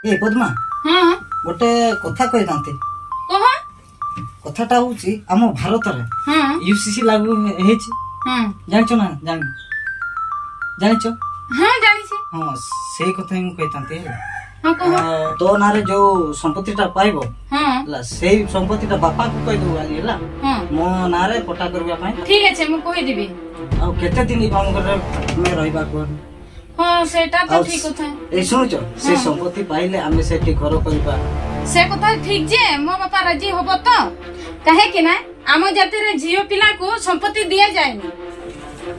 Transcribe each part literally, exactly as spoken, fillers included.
ଏ ପଦ୍ମା, ହୁଁ। ଗୋଟେ କଥା କହିଥାନ୍ତି। କହ। କଥାଟା ହଉଛି, ଆମ ଭାରତରେ ହୁଁ। ୟୁସିସି ଲାଗୁ ହେଇଛି। ହୁଁ। ଜାଣିଛ ନା? ଜାଣି ଜାଣିଛ? ହଁ, ଜାଣିଛି। ହଁ, ସେଇ କଥା ହିଁ ମୁଁ କହିଥାନ୍ତି ହେଲା। ହଁ, କହ। ଆ, ତୋ ନାଁରେ ଯୋଉ ସମ୍ପତ୍ତିଟା ପାଇବ, ହୁଁ। ହେଲା, ସେଇ ସମ୍ପତ୍ତିଟା ବାପାକୁ କହିଦେବୁ ଆଜି, ହେଲା। ହୁଁ। ମୋ ନାଁରେ ପଟ୍ଟା କରିବା ପାଇଁ। ଠିକ୍ ଅଛି, ମୁଁ କହିଦେବି। ଆଉ କେତେ ଦିନ ଏଇ ବାମୁଘରେ ଆମେ ରହିବା, କୁହ? ହଁ, ସେଇଟା ତ ଆଉ ଠିକ୍ କଥା। ଏଇ ଶୁଣୁଛ, ସେ ହୁଁ। ସମ୍ପତ୍ତି ପାଇଲେ ଆମେ ସେଠି ଘର କରିବା। ସେ କଥା ଠିକ୍ ଯେ, ମୋ ବାପା ରାଜି ହବ ତ? କାହିଁକି ନା, ଆମ ଜାତିରେ ଝିଅ ପିଲାକୁ ସମ୍ପତ୍ତି ଦିଆଯାଏନି।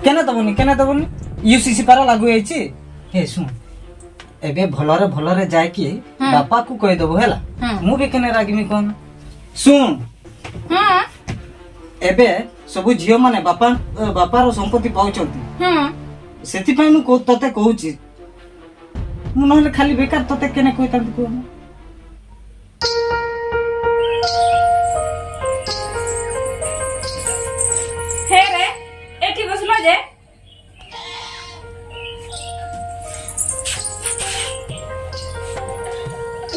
କେନେ ଦବନି, କେନେ ଦବନି? ୟୁସିସି ପାରା ଲାଗୁ ହେଇଛି। ହେ, ଶୁଣ, ଏବେ ଭଲରେ ଭଲରେ ଯାଇକି ହୁଁ। ବାପାକୁ କହିଦବୁ, ହେଲା। ହୁଁ। ମୁଁ ବି କେନେ ରାଗିମି, କହନ? ଶୁଣ, ହଁ। ଏବେ ସବୁ ଝିଅମାନେ ବାପା, ବାପାର ସମ୍ପତ୍ତି ପାଉଛନ୍ତି। ହଁ। ସେଥିପାଇଁ ମୁଁ କହୁ-, ତତେ କହୁଛି। ମୁଁ ନହେଲେ ଖାଲି ବେକାର ତତେ କେନେ କହିଥାନ୍ତି, କୁହ? ହେ ରେ, ଏଠି ବସିଲ ଯେ?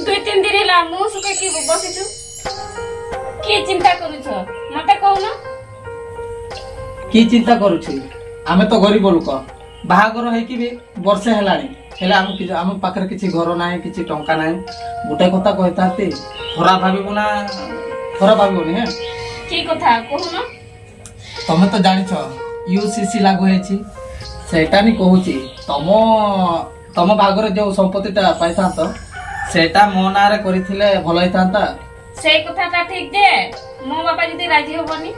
ଦୁଇ ତିନି ଦିନ ହେଲା ମୁଁ ସୁଖେ କି ବସିଛୁ। କି ଚିନ୍ତା କରୁଛ? ମତେ କହୁନ। କି ଚିନ୍ତା କରୁଛି? ଆମେ ତ ଗରିବ ଲୋକ। ବାହାଘର ହେଇକି ବି ବର୍ଷେ ହେଲାଣି। ହେଲେ ଆମ କି-, ଆମ ପାଖରେ କିଛି ଘର ନାହିଁ, କିଛି ଟଙ୍କା ନାହିଁ। ଗୋଟେ କଥା କହିଥାନ୍ତି, ଖରାପ ଭାବିବ ନା? ଖରାପ ଭାବିବନି, ହେଁ? କି କଥା? କହୁନ। ତମେ ତ ଜାଣିଛ, ୟୁସିସି ଲାଗୁ ହେଇଛି, ସେଇଟା ନି କହୁଛି। ତମ, ତମ ଭାଗରେ ଯୋଉ ସମ୍ପତ୍ତିଟା ପାଇଥାନ୍ତ, ସେଇଟା ମୋ ନାଁରେ କରିଥିଲେ ଭଲ ହେଇଥାନ୍ତା। ସେଇ କଥାଟା ଠିକ୍ ଯେ, ମୋ ବାପା ଯଦି ରାଜି ହବନି।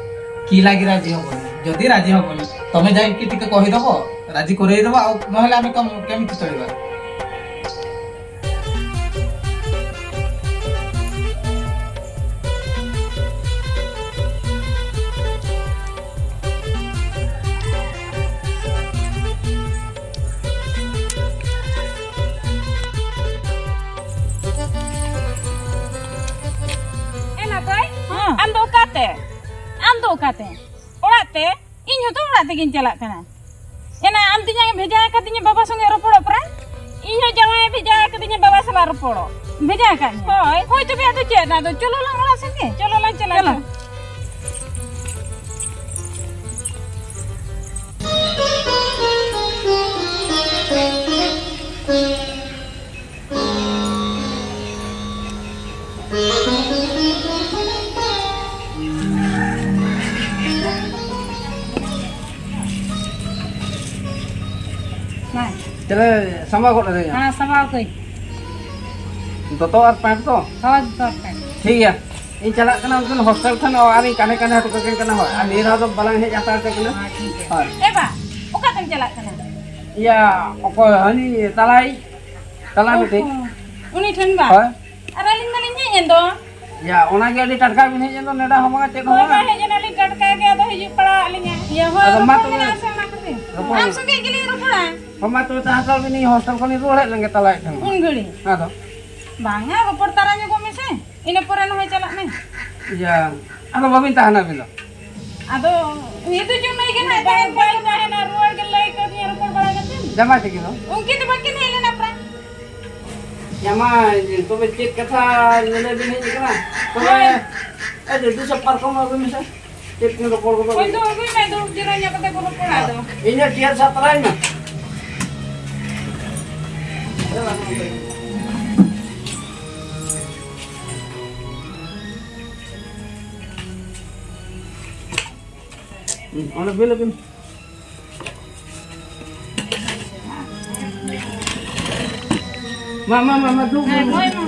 କି ଲାଗି ରାଜି ହବନି? ଯଦି ରାଜି ହବନି, ତମେ ଯାଇକି ଟିକେ କହିଦବ, ରାଜି କରେଇଦବ, ଆଉ ନହେଲେ ଆମେ କମ-, କେମିତି ଚଳିବା? ᱮ ᱱᱟᱛᱚᱭ, ᱦᱮᱸ᱾ ᱟᱢ ᱫᱚ ᱚᱠᱟᱛᱮ? ᱟᱢ ᱫᱚ ᱚᱠᱟᱛᱮ? ᱚᱲᱟᱜ ᱛᱮ? ᱤᱧ ᱦᱚᱸᱛᱚ ᱚᱲᱟᱜ ᱛᱮᱜᱤᱧ ᱪᱟᱞᱟᱜ ᱠᱟᱱᱟ᱾ ᱮᱱᱟ ᱟᱢ ᱛᱤᱧᱟᱝ ᱮ ᱵᱷᱮᱡᱟ ᱟᱠᱟᱫᱤᱧᱟ ᱵᱟᱵᱟ ᱥᱚᱸᱜᱮ ᱨᱚᱯᱚᱲᱚᱜ ᱯᱨᱟᱭ᱾ ᱤᱧ ᱦᱚᱸ ᱡᱟᱶᱟᱭ ᱵᱷᱮᱡᱟ ᱟᱠᱟᱫᱤᱧᱟ ᱵᱟᱵᱟ ᱥᱟᱞᱟᱜ ᱨᱚᱯᱚᱲᱚᱜ᱾ ᱵᱷᱮᱡᱟ ᱟᱠᱟᱫ ᱢᱮᱭᱟ? ᱦᱳᱭ᱾ ᱦᱳᱭ, ᱛᱚᱵᱮ ᱟᱫᱚ ᱪᱮᱫ? ᱟᱫᱚ ᱪᱚᱞᱚ ᱞᱟᱝ ᱚᱲᱟᱜ ᱥᱮᱱ ᱜᱮ᱾ ᱪᱚᱞᱚ ᱞᱟᱝ ᱪᱟᱞᱟᱜ ᱪᱚᱞᱚ᱾ ᱠᱷᱟᱱ᱾ ᱢᱟ᱾ ᱛᱟᱦᱞᱮ ᱥᱟᱢᱵᱟᱣ ᱜᱚᱫ ᱟᱹᱫᱟᱹᱧ᱾ ᱦᱮᱸ, ᱥᱟᱢᱵᱟᱣ ᱠᱟᱹᱧ᱾ ᱫᱚᱛᱚ ᱟᱨ ᱯᱮᱱᱴ ᱛᱚ? ᱦᱳᱭ, ᱫᱚᱛᱚ ᱟᱨ ᱯᱮᱱᱴ᱾ ᱴᱷᱤᱠ ᱜᱮᱭᱟ, ᱤᱧ ᱪᱟᱞᱟᱜ ᱠᱟᱱᱟ ᱩᱱᱠᱤᱱ ᱦᱳᱥᱴᱮᱞ ᱴᱷᱮᱱ, ᱟᱨᱤᱧ ᱠᱟᱱᱮ ᱠᱟᱱᱮ ᱦᱚᱴᱚ ᱠᱟᱹᱠᱤᱱ ᱠᱟᱱᱟ᱾ ᱦᱳᱭ, ᱟᱨ ᱱᱤᱭᱟᱹ ᱫᱷᱟᱣ ᱫᱚ ᱵᱟᱞᱟᱝ ᱦᱮᱡ ᱦᱟᱛᱟᱲ ᱠᱟᱹᱠᱤᱱᱟ᱾ ᱦᱮᱸ, ᱴᱷᱤᱠ ᱜᱮᱭᱟ᱾ ᱦᱳᱭ᱾ ᱮ ᱵᱟ, ᱚᱠᱟ ᱛᱮᱢ ᱪᱟᱞᱟᱜ ᱠᱟᱱᱟ? ᱤᱭᱟᱹ, ᱚᱠᱚᱭ ᱦᱟᱹᱱᱤ ᱛᱟᱞᱟᱭᱤᱡ, ᱛᱟᱞᱟ ᱢᱤᱫᱴᱤᱡ᱾ ᱚ, ᱩᱱᱤ ᱴᱷᱮᱱ ᱵᱟ? ᱦᱳᱭ᱾ ᱟᱨ ᱟᱹᱞᱤᱧ ᱢᱟᱞᱤᱧ ᱦᱮᱡ ᱮᱱ ᱫᱚ᱾ ᱭᱟ, ᱚᱱᱟᱜᱮ ᱟᱹᱰᱤ ᱴᱟᱴᱠᱟ ᱵᱤᱱ ᱦᱮᱡ ᱮᱱ ᱫᱚ, ᱱᱮᱰᱟ ᱦᱚᱸ ᱵᱟᱝᱟ, ᱪᱮᱫ ᱦᱚᱸ ᱦᱳᱭ, ᱵᱟᱝᱟ᱾ ᱢᱟ ᱦᱮᱡ ᱮᱱᱟᱞᱤᱧ ᱴᱟᱴᱠᱟ ᱜᱮ, ᱟᱫᱚ ᱦᱤᱡᱩᱜ ᱯᱟᱲᱟᱣᱟᱜ ᱞᱤᱧᱟ᱾ ᱤᱭᱟᱹ, ᱦᱳᱭ, ᱟᱫᱚ ᱢᱟ ᱨᱚᱯᱚᱲ ᱛᱚᱵᱮ᱾ ᱢᱮᱱᱟᱜᱼᱟ ᱥᱮ ᱚᱱᱟ ᱠᱚᱛᱮ? ᱨᱚᱯᱚᱲ ᱟᱢ ᱢᱮ᱾ ᱥᱚᱸᱜᱮ ᱜᱮᱞᱤᱧ ᱨᱚᱯᱚᱲᱟ᱾ ᱦᱚᱸ, ᱢᱟ ᱛᱚᱵᱮ ᱛᱟᱦᱮᱸ ᱦᱟᱛᱟᱲ ᱵᱤᱱ, ᱤᱧ ᱦᱳᱥᱴᱮᱞ ᱠᱷᱚᱱᱤᱧ ᱨᱩᱣᱟᱹᱲ ᱦᱮᱡ ᱞᱮᱱ ᱜᱮ ᱛᱟᱞᱟᱭᱮᱫ ᱛᱟᱦᱮᱱ᱾ ᱩᱱ ᱜᱷᱟᱹᱲᱤᱡ? ᱟᱫᱚ? ᱵᱟᱝᱟ, ᱨᱚᱯᱚᱲ ᱛᱟᱨᱟ ᱧᱚᱜᱚᱜ ᱢᱮᱥᱮ, ᱤᱱᱟᱹ ᱯᱚᱨᱮ ᱱᱚᱜᱼᱚᱭ ᱪᱟᱞᱟᱜ ᱢᱮ᱾ ᱤᱭᱟᱹ, ᱟᱫᱚ ᱵᱟᱹᱵᱤᱱ ᱛᱟᱦᱮᱱᱟ ᱟᱹᱵᱤᱱ ᱫᱚ? ᱟᱫᱚ ᱩᱱᱤ ᱫᱚ ᱡᱩᱢᱟᱹᱭ ᱜᱮ ᱱᱟᱦᱟᱜ ᱵᱟᱭ, ᱛᱟᱦᱮᱱ ᱵᱟᱭ ᱠᱟᱱᱟ᱾ ᱛᱟᱦᱮᱱᱟ, ᱨᱩᱣᱟᱹᱲ ᱜᱮ ᱞᱟᱹᱭ ᱠᱟᱣᱫᱤᱧᱟ ᱨᱚᱯᱚᱲ ᱵᱟᱲᱟ ᱠᱟᱛᱮ᱾ ᱡᱟᱢᱟᱭ ᱛᱟᱹᱠᱤᱱ ᱫᱚ? ᱩᱱᱠᱤᱱ ᱫᱚ ᱵᱟᱹᱠᱤᱱ ᱦᱮᱡ ᱞᱮᱱᱟ ᱯᱨᱟᱭ᱾ ᱡᱟᱢᱟᱭ, ᱛᱚᱵᱮ ᱪᱮᱫ ᱠᱟᱛᱷᱟ ᱞᱟᱹᱞᱟᱹᱭ ᱵᱤᱱ ᱦᱮᱡ ᱟᱠᱟᱱᱟ? ᱛᱚᱵᱮ, ᱦᱳᱭ᱾ ᱮ, ᱫᱩ ᱥᱚ ᱯᱟᱨᱠᱚᱢ ᱟᱹᱜᱩᱭ ᱢᱮᱥᱮ᱾ ᱪᱮᱫ ᱠᱤᱱ ᱨᱚᱯᱚᱲ ᱜᱚᱫᱚᱜ ᱦᱳᱭ, ᱠᱟᱱᱟ? ᱫᱩᱲᱩᱵ ᱟᱹᱜᱩᱭ ᱢᱮ, ᱫᱩᱲᱩᱵ ᱡᱤᱨᱟᱹᱣ ᱧᱚᱜ ᱠᱟᱛᱮ ᱵᱚᱱ ᱨᱚᱯᱚᱲᱟ ᱟᱫᱚ᱾ ᱤᱧ ᱫᱚ ᱪᱮᱭᱟᱨ ᱥᱟᱵ ᱛᱟᱨᱟᱭ ᱢᱮ᱾ ᱦᱩᱸ, ᱚᱸᱰᱮ ᱵᱮᱞ ᱟᱹᱠᱤᱱ᱾ ᱢᱟ, ᱢᱟ, ᱢᱟ, ᱢᱟ, ᱫᱩᱲᱩᱵ ᱢᱮ᱾ ᱦᱮᱸ, ᱦᱳᱭ, ᱢᱟ᱾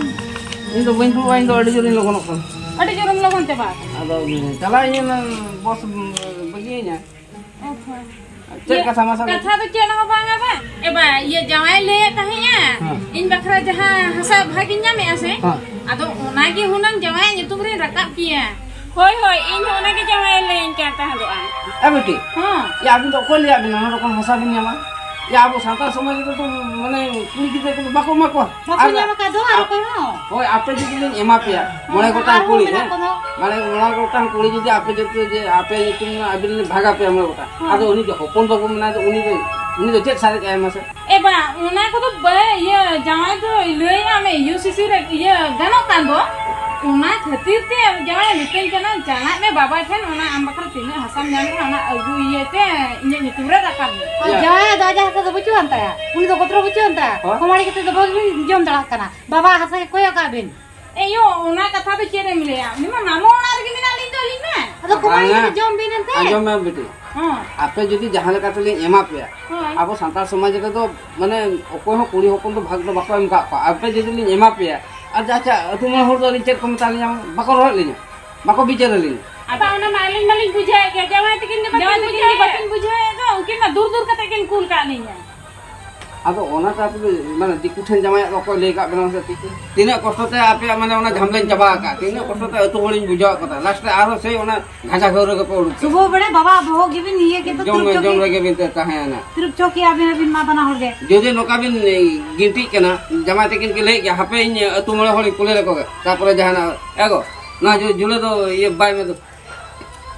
ᱤᱧ ᱫᱚ ᱵᱟᱹᱧ ᱫᱩᱲᱩᱵᱼᱟ, ᱤᱧ ᱫᱚ ᱟᱹᱰᱤ ᱡᱳᱨᱤᱧ ᱞᱚᱜᱚᱱᱚᱜ ᱠᱟᱱᱟ᱾ ᱟᱹᱰᱤ ᱡᱳᱨᱮᱢ ᱞᱚᱜᱚᱱ ᱪᱟᱵᱟ ᱟᱠᱟᱱᱟ᱾ ᱟᱫᱚ ᱪᱟᱞᱟᱜ ᱤᱧ, ᱚᱱᱟ ᱵᱚᱥ ᱵᱟᱹᱜᱤᱭᱟᱹᱧᱟ᱾ ᱟᱪᱪᱷᱟ᱾ ᱪᱮᱫ ᱤᱭᱟᱹ, ᱠᱟᱛᱷᱟ ᱢᱟᱥᱮ ᱞᱟᱹᱭ ᱠᱟᱛᱷᱟ ᱫᱚ ᱪᱮᱫ ᱦᱚᱸ ᱵᱟᱝᱟ ᱵᱟ᱾ ᱮ ᱵᱟ, ᱤᱭᱟᱹ, ᱡᱟᱶᱟᱭ ᱞᱟᱹᱭᱮᱫ ᱛᱟᱦᱮᱸᱜᱼᱟ, ᱦᱮᱸ᱾ ᱤᱧ ᱵᱟᱠᱷᱨᱟ ᱡᱟᱦᱟᱸ ᱦᱟᱥᱟ ᱵᱷᱟᱜᱽ ᱤᱧ ᱧᱟᱢᱮᱜᱼᱟ ᱥᱮ, ᱦᱮᱸ᱾ ᱟᱫᱚ ᱚᱱᱟᱜᱮ ᱦᱩᱱᱟᱹᱝ ᱡᱟᱶᱟᱭᱟᱜ ᱧᱩᱛᱩᱢ ᱨᱤᱧ ᱨᱟᱠᱟᱵ ᱠᱮᱭᱟ᱾ ᱦᱳᱭ, ᱦᱳᱭ, ᱤᱧ ᱦᱚᱸ ᱚᱱᱟᱜᱮ ᱡᱟᱶᱟᱭᱮ ᱞᱟᱹᱭᱟᱹᱧ ᱠᱟᱱ ᱛᱟᱦᱮᱸᱫᱚᱜᱼᱟ᱾ ᱮ ᱵᱤᱴᱤ, ᱦᱮᱸ᱾ ᱭᱟ, ᱟᱹᱵᱤᱱ ᱫᱚ ᱚᱠᱚᱭ ᱞᱟᱹᱭᱟᱫ ᱵᱤᱱᱟ ᱱᱚᱣᱟ ᱨᱚᱠᱚᱢ ᱦᱟᱥᱟ ᱵᱤᱱ ᱧᱟᱢᱟ? ᱭᱟ, ᱟᱵᱚ ᱥᱟᱱᱛᱟᱲ ᱥᱚᱢᱟᱡᱽ ᱨᱮᱫᱚ ᱢᱟᱱᱮ ᱠᱩᱲᱤ ᱜᱤᱫᱽᱨᱟᱹ ᱠᱚᱫᱚ ᱵᱟᱠᱚ ᱮᱢᱟ ᱠᱚᱣᱟ᱾ ᱵᱟᱠᱚ ᱟᱨ ᱧᱟᱢ ᱟᱠᱟᱫ ᱫᱚ ᱟᱨ ᱚᱠᱚᱭ ᱦᱚᱸ᱾ ᱦᱳᱭ, ᱟᱯᱮ ᱡᱩᱫᱤ ᱞᱤᱧ ᱮᱢᱟ ᱯᱮᱭᱟ, ᱦᱮᱸ, ᱢᱚᱬᱮ ᱜᱚᱴᱟᱝ ᱟᱨᱦᱚᱸ ᱠᱩᱲᱤ, ᱢᱮᱱᱟᱜ ᱦᱮᱸ? ᱠᱚᱫᱚ᱾ ᱢᱟᱱᱮ ᱢᱚᱬᱮ ᱜᱚᱴᱟᱝ ᱠᱩᱲᱤ ᱡᱩᱫᱤ ᱟᱯᱮ ᱡᱚᱛᱚ ᱡᱮ ᱟᱯᱮ ᱧᱩᱛᱩᱢ ᱟᱹᱵᱤᱱ ᱞᱤᱧ ᱵᱷᱟᱜᱟ ᱯᱮᱭᱟ ᱢᱚᱬᱮ ᱜᱚᱴᱟᱝ᱾ ᱦᱮᱸ᱾ ᱟᱫᱚ ᱩᱱᱤ ᱡᱮ ᱦᱚᱯᱚᱱ ᱵᱟᱹᱵᱩ ᱢᱮᱱᱟᱭ ᱫᱚ ᱩᱱᱤ ᱫᱚ ᱩᱱᱤ ᱫᱚ ᱪᱮᱫ ᱥᱟᱨᱮᱡ ᱟᱭ ᱢᱟᱥᱮ? ᱮ ᱵᱟ, ᱚᱱᱟ ᱠᱚᱫᱚ ᱵᱟᱭ, ᱤᱭᱟᱹ, ᱡᱟᱶᱟᱭ ᱫᱚ ᱞᱟᱹᱭᱮᱫᱼᱟ ᱢᱮ, ᱤᱭᱩ ᱥᱤ ᱥᱤ ᱨᱮ, ᱤᱭᱟᱹ, ᱜᱟᱱᱚᱜ ᱠᱟᱱ ᱫᱚ, ᱚᱱᱟ ᱠᱷᱟᱹᱛᱤᱨ ᱛᱮ ᱡᱟᱶᱟᱭ ᱢᱤᱛᱟᱹᱧ ᱠᱟᱱᱟ, "ᱪᱟᱞᱟᱜ ᱢᱮ ᱵᱟᱵᱟ ᱴᱷᱮᱱ, ᱚᱱᱟ ᱟᱢ ᱵᱟᱠᱷᱨᱟ ᱛᱤᱱᱟᱹᱜ ᱦᱟᱥᱟᱢ ᱧᱟᱢ ᱠᱟᱱᱟ, ᱚᱱᱟ ᱟᱹᱜᱩ ᱤᱭᱟᱹᱛᱮ ᱤᱧᱟᱹᱜ ᱧᱩᱛᱩᱢ ᱨᱮ ᱨᱟᱠᱟᱵ ᱢᱮ᱾" ᱟᱨ ᱭᱟ᱾ ᱡᱟᱶᱟᱭ ᱫᱚ ᱟᱡᱟᱜ ᱦᱟᱥᱟ ᱫᱚ ᱵᱟᱹᱪᱩᱜ ᱟᱱ ᱛᱟᱭᱟ, ᱩᱱᱤ ᱫᱚ ᱜᱚᱛᱨᱚ ᱵᱟᱹᱪᱩᱜ ᱟᱱ ᱛᱟᱭᱟ, ᱦᱳᱭ᱾ ᱠᱚᱢᱟᱲᱤ ᱠᱟᱛᱮ ᱫᱚ ᱵᱟᱹᱧ ᱡᱚᱢ ᱫᱟᱲᱮᱭᱟᱜ ᱠᱟᱱᱟ, ᱵᱟᱵᱟ ᱦᱟᱥᱟ ᱜᱮ ᱠᱚᱭᱚᱜ ᱠᱟᱜ ᱵᱤᱱ᱾ ᱮ ᱭᱳ, ᱚᱱᱟ ᱠᱟᱛᱷᱟ ᱫᱚ ᱪᱮᱫ ᱮᱢ ᱞᱟᱹᱭᱟ? ᱩᱱᱤ ᱢᱟ ᱢᱟᱢᱚ ᱚᱲᱟᱜ ᱨᱮᱜᱮ ᱢᱮᱱᱟᱜ ᱞᱤᱧ ᱫᱚ ᱟᱹᱞᱤᱧ ᱢᱟ᱾ ᱟᱫᱚ ᱠᱚᱢᱟᱲᱤ ᱵᱟᱝᱟ᱾ ᱠᱟᱛᱮ ᱡᱚᱢ ᱵᱤᱱ ᱮᱱᱛᱮ᱾ ᱟᱸᱡᱚᱢ ᱢᱮ ᱵᱤᱴᱤ, ᱦᱚᱸ᱾ ᱟᱯᱮ ᱡᱩᱫᱤ ᱡᱟᱦᱟᱸ ᱞᱮᱠᱟ ᱛᱮᱞᱤᱧ ᱮᱢᱟ ᱯᱮᱭᱟ, ᱦᱳᱭ᱾ ᱟᱵᱚ ᱥᱟᱱᱛᱟᱲ ᱥᱚᱢᱟᱡᱽ ᱨᱮᱫᱚ ᱢᱟᱱᱮ ᱚᱠᱚᱭ ᱦᱚᱸ ᱠᱩᱲᱤ ᱦᱚᱯᱚᱱ ᱫᱚ ᱵᱷᱟᱜᱽ ᱫᱚ ᱵᱟᱠᱚ ᱮᱢ ᱠᱟᱜ ᱠᱚᱣᱟ᱾ ᱟᱯᱮ ᱡᱩᱫᱤ ᱞᱤᱧ ᱮᱢᱟ ᱯᱮᱭᱟ, ᱟᱨ ᱟᱪᱪᱷᱟ, ᱟᱹᱛᱩ ᱢᱚᱬᱮ ᱦᱚᱲ ᱫᱚ ᱟᱹᱞᱤᱧ ᱪᱮᱫ ᱠᱚ ᱢᱮᱛᱟ ᱞᱤᱧᱟ? ᱵᱟᱠᱚ ᱨᱚᱲ ᱞᱤᱧᱟ, ᱵᱟᱠᱚ ᱵᱤᱪᱟᱹᱨ ᱟᱹᱞᱤᱧᱟ᱾ ᱟᱫᱚ ᱚᱱᱟ ᱢᱟ ᱟᱹᱞᱤᱧ ᱢᱟᱞᱤᱧ ᱵᱩᱡᱷᱟᱹᱣᱮᱫ ᱜᱮᱭᱟ, ᱡᱟᱶᱟᱭ ᱛᱟᱹᱠᱤᱱ ᱜᱮ ᱵᱟᱹᱠᱤᱱ ᱡᱟᱶᱟᱭ ᱛᱟᱹᱠᱤᱱ ᱜᱮ ᱵᱩᱡᱷᱟᱹᱣᱮᱫ᱾ ᱵᱟᱹᱠᱤᱱ ᱵᱩᱡᱷᱟᱹᱣᱮᱫ ᱫᱚ, ᱩᱱᱠᱤᱱ ᱢᱟ ᱫᱩᱨ ᱫᱩᱨ ᱠᱟᱛᱮ ᱠᱤᱱ ᱠᱩᱞ ᱠᱟᱜ ᱞᱤᱧᱟ᱾ ᱟᱫᱚ ᱚᱱᱟ ᱛᱮ ᱟᱯᱮ ᱫᱚ, ᱢᱟᱱᱮ, ᱫᱤᱠᱩ ᱴᱷᱮᱱ ᱡᱟᱶᱟᱭᱚᱜ ᱫᱚ ᱚᱠᱚᱭ ᱞᱟᱹᱭ ᱠᱟᱜ ᱵᱮᱱᱟ ᱥᱮ? ᱛᱤ-, ᱛᱤᱱᱟᱹᱜ ᱠᱚᱥᱴᱚ ᱛᱮ ᱟᱯᱮᱭᱟᱜ, ᱢᱟᱱᱮ, ᱚᱱᱟ ᱡᱷᱟᱢᱮᱞᱟᱧ ᱪᱟᱵᱟ ᱟᱠᱟᱫ, ᱛᱤᱱᱟᱹᱜ ᱠᱚᱥᱴᱚ ᱛᱮ ᱟᱹᱛᱩ ᱦᱚᱲᱤᱧ ᱵᱩᱡᱷᱟᱹᱣ ᱟᱠᱟᱫᱟ, ᱞᱟᱥᱴ ᱨᱮ ᱟᱨᱦᱚᱸ ᱥᱮᱭ ᱚᱱᱟ ᱜᱟᱸᱡᱟ ᱜᱷᱟᱹᱣᱨᱟᱹ ᱜᱮᱯᱮ ᱩᱰᱩᱠ ᱠᱮᱫᱟ᱾ ᱥᱩᱵᱷᱚ ᱵᱮᱲᱟ ᱵᱟᱵᱟ ᱵᱚᱦᱚᱜ ᱜᱮᱵᱤᱱ ᱤᱭᱟᱹ ᱠᱮᱫᱟ, ᱡᱚᱢ ᱛᱩᱨᱩᱯ ᱢᱮ, ᱪᱚᱠᱤ᱾ ᱡᱚᱢ ᱨᱮᱜᱮ ᱵᱤᱱ ᱛᱟᱦᱮᱸᱭᱮᱱᱟ᱾ ᱛᱩᱨᱩᱯ ᱪᱚᱠᱤ ᱟᱹᱵᱤᱱ, ᱟᱹᱵᱤᱱ ᱢᱟ ᱵᱟᱱᱟ ᱦᱚᱲ ᱜᱮ᱾ ᱡᱩᱫᱤ ᱱᱚᱝᱠᱟ ᱵᱤᱱ, ᱮ, ᱜᱤᱱᱴᱤᱜ ᱠᱟᱱᱟ, ᱡᱟᱢᱟᱭ ᱛᱟᱹᱠᱤᱱ ᱠᱤᱱ ᱞᱟᱹᱭᱮᱫ ᱜᱮᱭᱟ, ᱦᱟᱯᱮ ᱤᱧ ᱟᱹᱛᱩ ᱢᱚᱬᱮ ᱦᱚᱲᱤᱧ ᱠᱩᱞᱤ ᱞᱮᱠᱚ ᱜᱮ, ᱛᱟᱨᱯᱚᱨᱮ ᱡᱟᱦᱟᱱᱟᱜ, ᱮ ᱜᱚ, ᱱᱚᱣᱟ ᱡᱩ-, ᱡᱩᱲᱟᱹ ᱫᱚ ᱤᱭᱟᱹ ᱵᱟᱭ ᱢᱮ ᱫᱚ᱾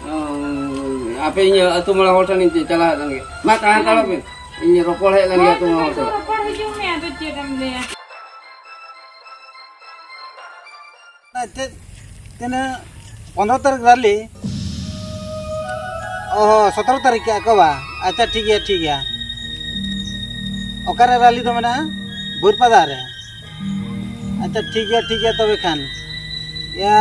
ᱚ, ᱟᱯᱮ ᱤᱧ ᱟᱹᱛᱩ ᱢᱚᱬᱮ ᱦᱚᱲ ᱴᱷᱮᱱ ᱤᱧ ᱪᱟᱞᱟᱣ ᱞᱮᱱ ᱜᱮ᱾ ᱢᱟ ᱛᱟᱦᱮᱸ ᱦᱟᱛᱟᱲᱚᱜ ᱵᱤᱱ᱾ ᱤᱧ ᱨᱚᱯᱚᱲ ᱦᱮᱡ ᱞᱮᱱ ᱜᱮ ᱟᱹᱛᱩ ᱢᱚᱬᱮ ᱦᱚᱲ ᱥᱟᱞᱟᱜ᱾ ᱨᱚᱯᱚᱲ ᱦᱤᱡᱩᱜ ᱢᱮ, ᱟᱫᱚ ᱪᱮᱫ ᱮᱢ ᱞᱟᱹᱭᱟ? ᱪᱮᱫ, ᱛᱤᱱᱟᱹᱜ? ᱯᱚᱱᱨᱚ ᱛᱟᱹᱨᱤᱠᱷ ᱨᱟᱞᱤ? ᱚ, ᱥᱚᱛᱨᱚ ᱛᱟᱹᱨᱤᱠᱷ ᱠᱮᱜᱼᱟ ᱠᱚ ᱵᱟ? ᱟᱪᱪᱷᱟ, ᱴᱷᱤᱠ ᱜᱮᱭᱟ, ᱴᱷᱤᱠ ᱜᱮᱭᱟ᱾ ᱚᱠᱟᱨᱮ ᱨᱟᱞᱤ ᱫᱚ ᱢᱮᱱᱟᱜᱼᱟ? ᱵᱩᱨᱯᱟᱫᱟ ᱨᱮ᱾ ᱟᱪᱪᱷᱟ, ᱴᱷᱤᱠ ᱜᱮᱭᱟ, ᱴᱷᱤᱠ ᱜᱮᱭᱟ ᱛᱚᱵᱮ ᱠᱷᱟᱱ᱾ ᱭᱟ,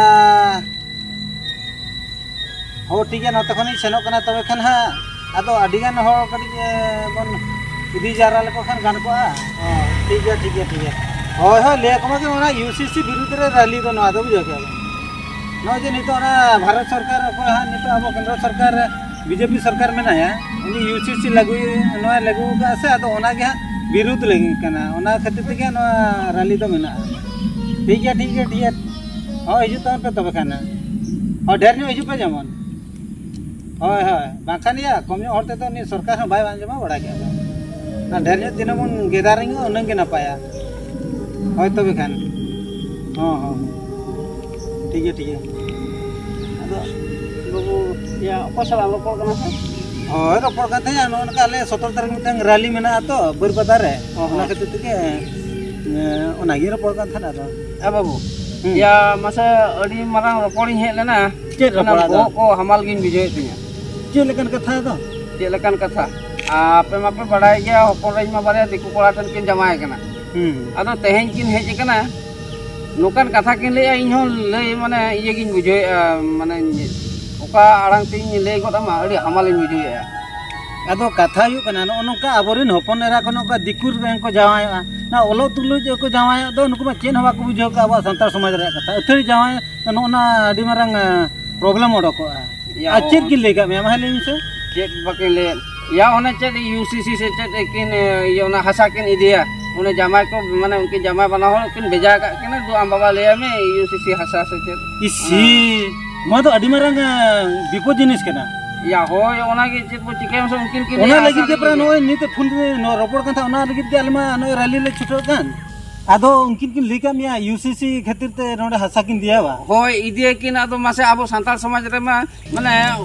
ᱦᱳ, ᱴᱷᱤᱠ ᱜᱮᱭᱟ, ᱱᱚᱛᱮ ᱠᱷᱚᱱᱤᱧ ᱥᱮᱱᱚᱜ ᱠᱟᱱᱟ ᱛᱚᱵᱮ ᱠᱷᱟᱱ ᱦᱟᱸᱜ᱾ ᱟᱫᱚ ᱟᱹᱰᱤ ᱜᱟᱱ ᱦᱚᱲ ᱠᱟᱹᱴᱤᱡ, ᱮ, ᱵᱚᱱ ᱤᱫᱤ ᱡᱟᱣᱨᱟ ᱞᱮᱠᱚ ᱠᱷᱟᱱ ᱜᱟᱱ ᱠᱚᱜᱼᱟ᱾ ᱦᱚᱸ, ᱴᱷᱤᱠ ᱜᱮᱭᱟ, ᱴᱷᱤᱠ ᱜᱮᱭᱟ, ᱴᱷᱤᱠ ᱜᱮᱭᱟ᱾ ᱦᱳᱭ, ᱦᱳᱭ, ᱞᱟᱹᱭ ᱟᱠᱚ ᱢᱟ ᱡᱮ ᱚᱱᱟ ᱤᱭᱩ ᱥᱤ ᱥᱤ ᱵᱤᱨᱩᱫᱽ ᱨᱮ ᱨᱟᱹᱞᱤ ᱫᱚ ᱱᱚᱣᱟ ᱫᱚ, ᱵᱩᱡᱷᱟᱹᱣ ᱠᱮᱜᱼᱟ ᱵᱮᱱ᱾ ᱱᱚᱜᱼᱚᱭ ᱡᱮ ᱱᱤᱛᱚᱜ ᱚᱱᱟ ᱵᱷᱟᱨᱚᱛ ᱥᱚᱨᱠᱟᱨ, ᱚᱠᱚᱭ ᱦᱟᱸᱜ ᱱᱤᱛᱚᱜ ᱟᱵᱚ ᱠᱮᱱᱫᱨᱚ ᱥᱚᱨᱠᱟᱨ ᱵᱤ ᱡᱮ ᱯᱤ ᱥᱚᱨᱠᱟᱨ ᱢᱮᱱᱟᱭᱟ, ᱩᱱᱤ ᱤᱭᱩ ᱥᱤ ᱥᱤ ᱞᱟᱹᱜᱩᱭ, ᱱᱚᱣᱟ ᱞᱟᱹᱜᱩ ᱟᱠᱟᱫᱼᱟ ᱥᱮ, ᱟᱫᱚ ᱚᱱᱟᱜᱮ ᱦᱟᱸᱜ ᱵᱤᱨᱩᱫᱽ ᱞᱟᱹᱜᱤᱫ ᱠᱟᱱᱟ, ᱚᱱᱟ ᱠᱷᱟᱹᱛᱤᱨ ᱛᱮᱜᱮ ᱱᱚᱣᱟ ᱨᱟᱹᱞᱤ ᱫᱚ ᱢᱮᱱᱟᱜᱼᱟ᱾ ᱴᱷᱤᱠ ᱜᱮᱭᱟ, ᱴᱷᱤᱠ ᱜᱮᱭᱟ, ᱴᱷᱤᱠ ᱜᱮᱭᱟ᱾ ᱦᱳᱭ, ᱦᱤᱡᱩᱜ ᱛᱟᱵᱚᱱ ᱯᱮ ᱛᱚᱵᱮ ᱠᱷᱟᱱ᱾ ᱦᱳᱭ, ᱰᱷᱮᱨ ᱧᱚᱜ ᱦᱤᱡᱩᱜ ᱯᱮ ᱡᱮᱢᱚᱱ᱾ ᱦᱳᱭ, ᱦᱳᱭ, ᱵᱟᱝᱠᱷᱟᱱ ᱭᱟ, ᱠᱚᱢ ᱧᱚᱜ ᱦᱚᱲ ᱛᱮᱫᱚ ᱩᱱᱤ ᱥᱚᱨᱠᱟᱨ ᱦᱚᱸ ᱵᱟᱭ ᱟᱸᱡᱚᱢᱟ, ᱵᱟᱲᱟᱭ ᱜᱮᱭᱟ ᱵᱮᱱ᱾ ᱟᱨ ᱰᱷᱮᱨ ᱧᱚᱜ ᱛᱤᱱᱟᱹᱜ ᱵᱚᱱ ᱜᱮᱫᱟᱨᱤᱝᱚᱜᱼᱟ, ᱩᱱᱟᱹᱝ ᱜᱮ ᱱᱟᱯᱟᱭᱟ᱾ ᱦᱳᱭ, ᱛᱚᱵᱮ ᱠᱷᱟᱱ᱾ ᱦᱚᱸ, ᱦᱚᱸ, ᱦᱚᱸ᱾ ᱴᱷᱤᱠ ᱜᱮᱭᱟ, ᱴᱷᱤᱠ ᱜᱮᱭᱟ᱾ ᱟᱫᱚ ᱵᱟᱹᱵᱩ, ᱭᱟ, ᱚᱠᱚᱭ ᱥᱟᱞᱟᱜ ᱨᱚᱯᱚᱲ ᱠᱟᱱᱟ ᱥᱮ? ᱦᱳᱭ, ᱨᱚᱯᱚᱲ ᱠᱟᱱ ᱛᱟᱦᱮᱸᱫ, ᱱᱚᱜᱼᱚ ᱱᱚᱝᱠᱟ ᱟᱞᱮ ᱥᱚᱛᱨᱚ ᱛᱟᱹᱨᱤᱠᱷ ᱢᱤᱫᱴᱟᱝ ᱨᱮᱞᱤ ᱢᱮᱱᱟᱜᱼᱟ ᱛᱚ, ᱵᱟᱹᱨᱯᱟᱫᱟ ᱨᱮ᱾ ᱚ, ᱚᱱᱟ ᱦᱚᱸ᱾ ᱠᱷᱟᱹᱛᱤᱨ ᱛᱮᱜᱮ, ᱮ, ᱚᱱᱟᱜᱤᱧ ᱨᱚᱯᱚᱲ ᱠᱟᱱ ᱛᱟᱦᱮᱸᱫ ᱟᱫᱚ᱾ ᱮ ᱵᱟᱹᱵᱩ, ᱦᱩᱸ᱾ ᱭᱟ, ᱢᱟᱥᱮ ᱟᱹᱰᱤ ᱢᱟᱨᱟᱝ ᱨᱚᱯᱚᱲᱤᱧ ᱦᱮᱡ ᱞᱮᱱᱟ᱾ ᱪᱮᱫ ᱚᱱᱟ ᱨᱚᱯᱚᱲ ᱟᱫᱚ? ᱵᱚᱦᱚᱜ ᱠᱚ ᱦᱟᱢᱟᱞ ᱜᱤᱧ ᱵᱩᱡᱷᱟᱹᱣᱮᱫ ᱛᱤᱧᱟᱹ᱾ ᱪᱮᱫ ᱞᱮᱠᱟᱱ ᱠᱟᱛᱷᱟ ᱟᱫᱚ? ᱪᱮᱫ ᱞᱮᱠᱟᱱ ᱠᱟᱛᱷᱟ? ᱟᱯᱮ ᱢᱟᱯᱮ ᱵᱟᱲᱟᱭ ᱜᱮᱭᱟ, ᱦᱚᱯᱚᱱ ᱨᱮᱧ ᱢᱟ ᱵᱟᱨᱭᱟ ᱫᱤᱠᱩ ᱠᱚᱲᱟ ᱴᱷᱮᱱ ᱠᱤᱱ ᱡᱟᱶᱟᱭ ᱠᱟᱱᱟ᱾ ᱦᱩᱸ᱾ ᱟᱫᱚ ᱛᱮᱦᱮᱧ ᱠᱤᱱ ᱦᱮᱡ ᱟᱠᱟᱱᱟ, ᱱᱚᱝᱠᱟᱱ ᱠᱟᱛᱷᱟ ᱠᱤᱱ ᱞᱟᱹᱭᱮᱜᱼᱟ, ᱤᱧ ᱦᱚᱸ ᱞᱟᱹᱭ ᱢᱟᱱᱮ ᱤᱭᱟᱹ ᱜᱤᱧ ᱵᱩᱡᱷᱟᱹᱣᱮᱫᱼᱟ, ᱢᱟᱱᱮ ᱚᱠᱟ ᱟᱲᱟᱝ ᱛᱤᱧ ᱞᱟᱹᱭ ᱜᱚᱫ ᱟᱢᱟ, ᱟᱹᱰᱤ ᱦᱟᱢᱟᱞᱤᱧ ᱵᱩᱡᱷᱟᱹᱣᱮᱫᱼᱟ᱾ ᱟᱫᱚ ᱠᱟᱛᱷᱟ ᱦᱩᱭᱩᱜ ᱠᱟᱱᱟ, ᱱᱚᱜᱼᱚ ᱱᱚᱝᱠᱟ ᱟᱵᱚᱨᱮᱱ ᱦᱚᱯᱚᱱ ᱮᱨᱟ ᱠᱚ ᱱᱚᱝᱠᱟ ᱫᱤᱠᱩ ᱨᱮᱱ ᱠᱚ ᱡᱟᱶᱟᱭᱚᱜᱼᱟ, ᱱᱚᱣᱟ ᱚᱞᱚᱜ ᱛᱩᱞᱩᱡ ᱠᱚ ᱡᱟᱶᱟᱭᱚᱜ ᱫᱚ, ᱱᱩᱠᱩ ᱢᱟ ᱪᱮᱫ ᱦᱚᱸ ᱵᱟᱠᱚ ᱵᱩᱡᱷᱟᱹᱣ ᱠᱟᱜᱼᱟ ᱟᱵᱚᱣᱟᱜ ᱥᱟᱱᱛᱟᱲ ᱥᱚᱢᱟᱡᱽ ᱨᱮᱭᱟᱜ ᱠᱟᱛᱷᱟ᱾ ᱟᱹᱛᱷᱟᱹᱲᱤ ᱡᱟᱶᱟᱭ, ᱱᱚᱜᱼᱚ ᱱᱟ ᱟᱹᱰᱤ ᱢᱟᱨᱟᱝ, ᱮ, ᱯᱨᱚᱵᱞᱮᱢ ᱚᱰᱚᱠᱚᱜᱼᱟ᱾ ᱭᱟ, ᱟᱨ ᱪᱮᱫ ᱦᱚᱸ᱾ ᱠᱤᱱ ᱞᱟᱹᱭ ᱠᱟᱜ ᱢᱮᱭᱟ, ᱢᱟ ᱞᱟᱹᱭ ᱢᱮᱥᱮ? ᱪᱮᱫ ᱵᱟᱹᱠᱤᱱ ᱞᱟᱹᱭᱮᱫ? ᱭᱟ, ᱚᱱᱮ ᱪᱮᱫ ᱤᱭᱩ ᱥᱤ ᱥᱤ ᱥᱮ ᱪᱮᱫ ᱠᱤᱱ, ᱮ, ᱤᱭᱟᱹ, ᱚᱱᱟ ᱦᱟᱥᱟ ᱠᱤᱱ ᱤᱫᱤᱭᱟ, ᱚᱱᱮ ᱡᱟᱢᱟᱭ ᱠᱚ, ᱢᱟᱱᱮ ᱩᱱᱠᱤᱱ ᱡᱟᱢᱟᱭ ᱵᱟᱱᱟ ᱦᱚᱲ ᱠᱤᱱ ᱵᱷᱮᱡᱟ ᱟᱠᱟᱫ ᱠᱤᱱᱟ, ᱫᱩ ᱟᱢ ᱵᱟᱵᱟ ᱞᱟᱹᱭᱟᱭ ᱢᱮ, ᱤᱭᱩ ᱥᱤ ᱥᱤ ᱦᱟᱥᱟ ᱥᱮ ᱪᱮᱫ? ᱤᱥᱤ, ᱱᱚᱣᱟ ᱫᱚ ᱟᱹᱰᱤ ᱢᱟᱨᱟᱝ, ᱮ, ᱵᱤᱯᱚᱫ ᱡᱤᱱᱤᱥ ᱠᱟᱱᱟ᱾ ᱭᱟ, ᱦᱳᱭ, ᱚᱱᱟᱜᱮ ᱪᱮᱫ ᱠᱚ ᱪᱤᱠᱟᱹᱭᱟ ᱢᱟᱥᱮ, ᱩᱱᱠᱤᱱ ᱠᱤᱱ ᱚᱱᱟ ᱞᱟᱹᱭᱟ ᱞᱟᱹᱜᱤᱫ ᱦᱟᱥᱟ ᱜᱮ ᱞᱤᱧ ᱯᱨᱟᱭ ᱤᱫᱤᱭᱟ᱾ ᱱᱚᱜᱼᱚᱭ ᱱᱤᱛ ᱯᱷᱳᱱ ᱨᱮ ᱱᱚᱣᱟ ᱨᱚᱯᱚᱲ ᱠᱟᱱ ᱛᱟᱦᱮᱸᱫ, ᱚᱱᱟ ᱞᱟᱹᱜᱤᱫ ᱜᱮ ᱟᱞᱮ ᱢᱟ ᱱᱚᱜᱼᱚᱭ ᱨᱮᱞᱤ ᱞᱮ ᱪᱷᱩᱴᱟᱹᱣ ᱠᱟᱱ᱾ ᱟᱫᱚ ᱩᱱᱠᱤᱱ ᱠᱤᱱ ᱞᱟᱹᱭ ᱠᱟᱜ ᱢᱮᱭᱟ ᱤᱭᱩ ᱥᱤ ᱥᱤ ᱠᱷᱟᱹᱛᱤᱨ ᱛᱮ ᱱᱚᱰᱮ ᱦᱟᱥᱟ ᱠᱤᱱ ᱤᱫᱤᱭᱟ ᱵᱟ? ᱦᱳᱭ, ᱤᱫᱤᱭᱟᱠᱤᱱ᱾ ᱟᱫᱚ ᱢᱟᱥᱮ, ᱟᱵᱚ ᱥᱟᱱᱛᱟᱲ ᱥᱚᱢᱟᱡᱽ ᱨᱮᱢᱟ ᱢᱟᱱᱮ